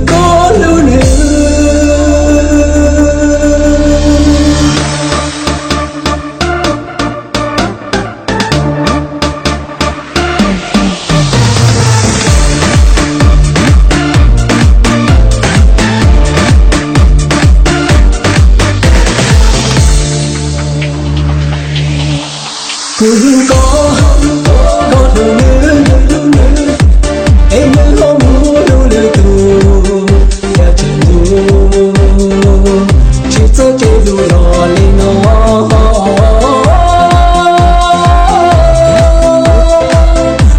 Koj hlub nws. Kuv hlub koj, koj hlub nws, es nws ho mus hlub lwm tus, yam tsis hlub, tsis txhob cia lub los li no.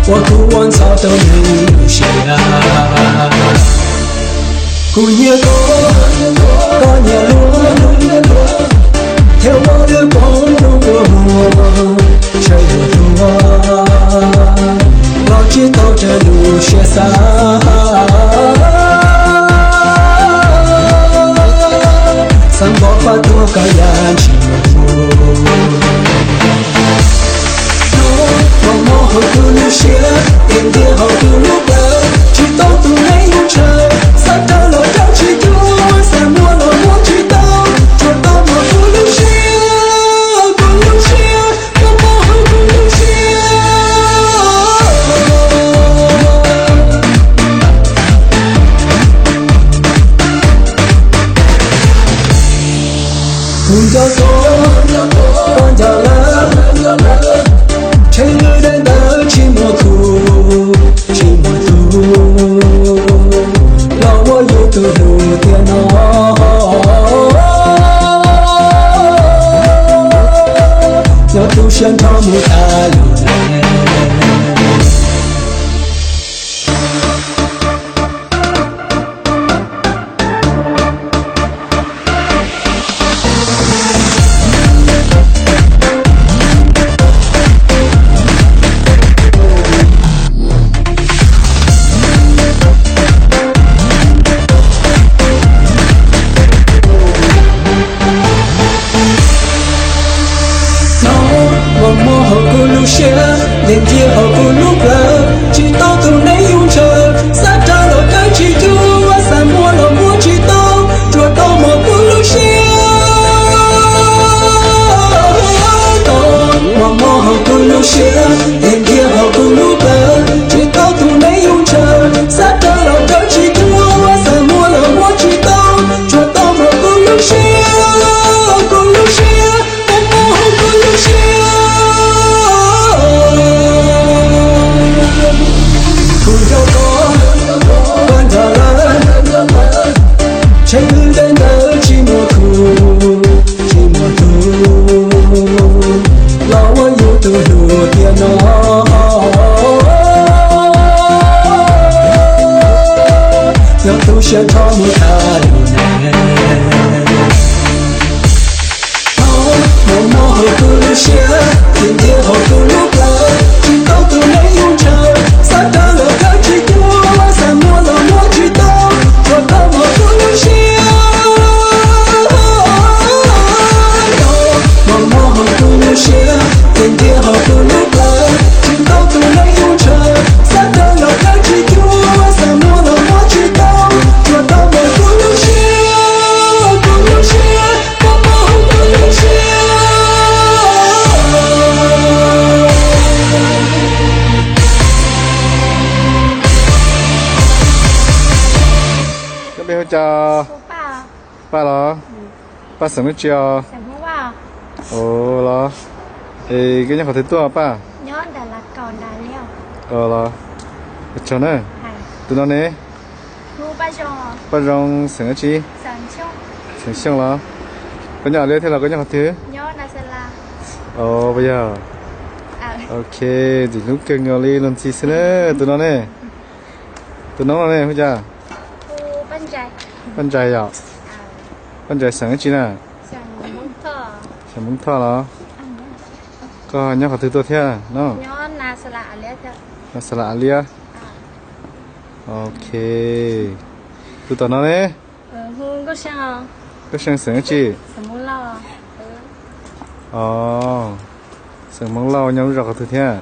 Ua kuv ua ntxhov tau nws lub siab. Kuv nyiam koj, koj nyiam luag, thiaj ua lub koob hlub kua muag, tshawb yuav luag, los tsis tau raws lub siab xav. Xav npov faj tuag koj yam ntshis muag. Hnub uas mob hauv kuv lub siab, tiag tiag hauv kuv lub plawv, tsis tau tus neeg yooj tshaw, xav raws los raws tsis cuag, xav muab los muab tsis tau, tsuas tau mos kuv lub siab, kuv lub siab, mob mob hauv kuv lub siab. Kuv nco koj, koj nco lawm, tsheej lwm daim ntawv tsis muaj khub, tsis muaj tus, los ua yus tus hlub tiam no. Yog tu siab nrho mus tas lub neej. Hnub uas mob hauv kuv lub siab, tiag tiag hauv kuv lub plawv, tsis tau tus neeg yooj tshaw, xav raws los raws tsis cuag, xav muab los muab tsis tau, tsuas tau mos kuv lub siab. Hnub uas mob hauv kuv lub siab, tiag tiag hauv kuv lub plawv, tsis tau tus neeg yooj tshaw, xav raws los raws tsis cuag, xav muab los muab tsis tau, tsuas tau mos kuv lub siab, kuv lub siab, mob mob hauv kuv lub siab. Kuv nco koj, koj nco lawm, tsheej lwm daim ntawv tsis muaj khub, tsis muaj tus, los ua yus tus hlub tiam no. Yog tu siab nrho mus tas lub neej. Hnub uas mob hauv kuv lub siab, tiag tiag hauv kuv lub plawv, tsis tau tus neeg yooj tshaw, xav raws los raws tsis cuag, xav muab los muab tsis tau, tsuas tau mos kuv lub siab. Hnub uas mob hauv kuv lub siab, tiag tiag hauv kuv lub plawv, tsis tau tus neeg yooj tshaw, xav raws los raws tsis cuag, xav muab los muab tsis tau, tsuas tau mos kuv lub siab, kuv lub siab, mob mob hauv kuv lub siab. Koj npe hu cas? Paj los? Paj xeem dab tsi os? Ua los? Es koj nyob qhov twg tuaj Paj? Ua los? Ua tsaug na. Tus no ne? Paj Zoo xeem dab tsi? Xeem Xyooj los? Koj nyob Liab thiab los koj nyob qhov twg? Os, puas yog? Ok, ntxim hlub kawg nkaus li, luag ntxhi xwb na. Tus no ne? Tus no no ne hu cas? Paj Ntsais yom? Paj Ntsais xeem dab tsi na? Xeem Hmoob Thoj los? Koj nyob qhov twg tuaj thiab no? Nyob Xa Las Av Liab. Ok. Tus tom no ne? Nkauj See xeem dab tsi? Os, xeem Hmoob Lauj, nyob lub zos qhov twg thiab?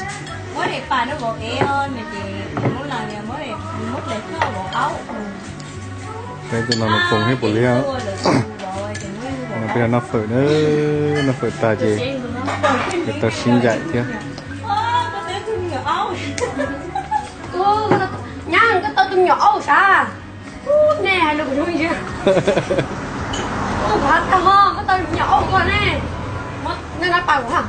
Peb tus no nws foom thiab puas liab. Peb los noj fawm na, noj fawm tas ces yuav tau sib ncaim thiab. Nyab, koj tau tus me nyuam aub sav? Nej hais lus zoo ntsia. Kuv tag ho koj tau me nyuam aub koj ne. Nej nab pas kuv ha.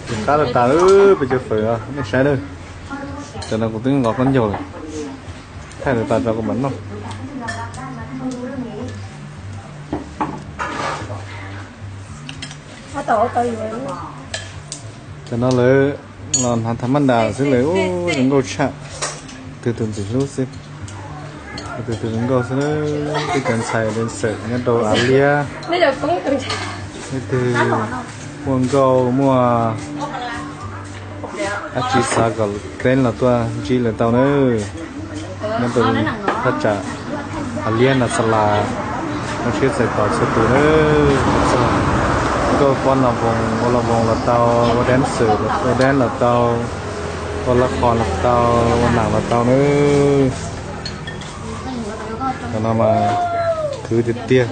Tus qab los tas lawm, peb cov fawm os, nej saib na. Cov no kuv twb nqos khaub ncaug lawm, thaij lawv tas tso kuv mam noj. Cov no lawv los hnav tha mab ntas xwb lawm, ub zoo nkauj tshaj. Twg tus ntxim hlub xwb, twg tus zoo nkauj xwb, twb cov ntxhais dancer nyob rau Av Liab. Leej twg muaj nkauj muaj dab tsi xav kom teeb los tuaj ntsib lawv tau na. Nyob rau thaj tsam Av Liab Nas Xas Las, zoo siab txais tos txhua tus na. Txog nkauj pob Noo Voos, ua Noo Voos los tau, ua dancer, ua dance los tau, ua laj qhos los tau, ua nam los tau na. Cov no mas khwv tiag tiag.